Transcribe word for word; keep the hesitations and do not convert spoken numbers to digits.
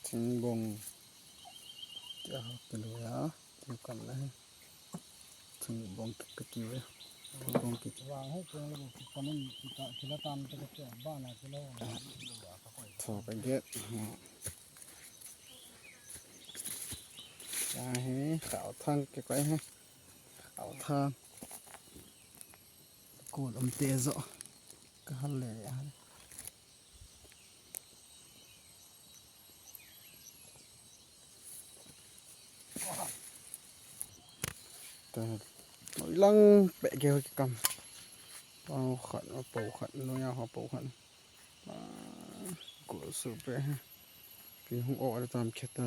Thingbong. Tia ha kilou ya. Tiu kam na he. Thingbong kiti ve. Thingbong kiti. Vang ho kong le ki kanin kita kila tam te ka che ba na kilo. Tho ka get. Ya he, khao thang ke koi he. Khao thang. Kol um te zo. Ka hal le ya. Ta, noilang pe ke ho ki kam. Pau khat, pau khat, noiya ho pau khat. Ah, kol su pe. Pi hung o tam khet ta.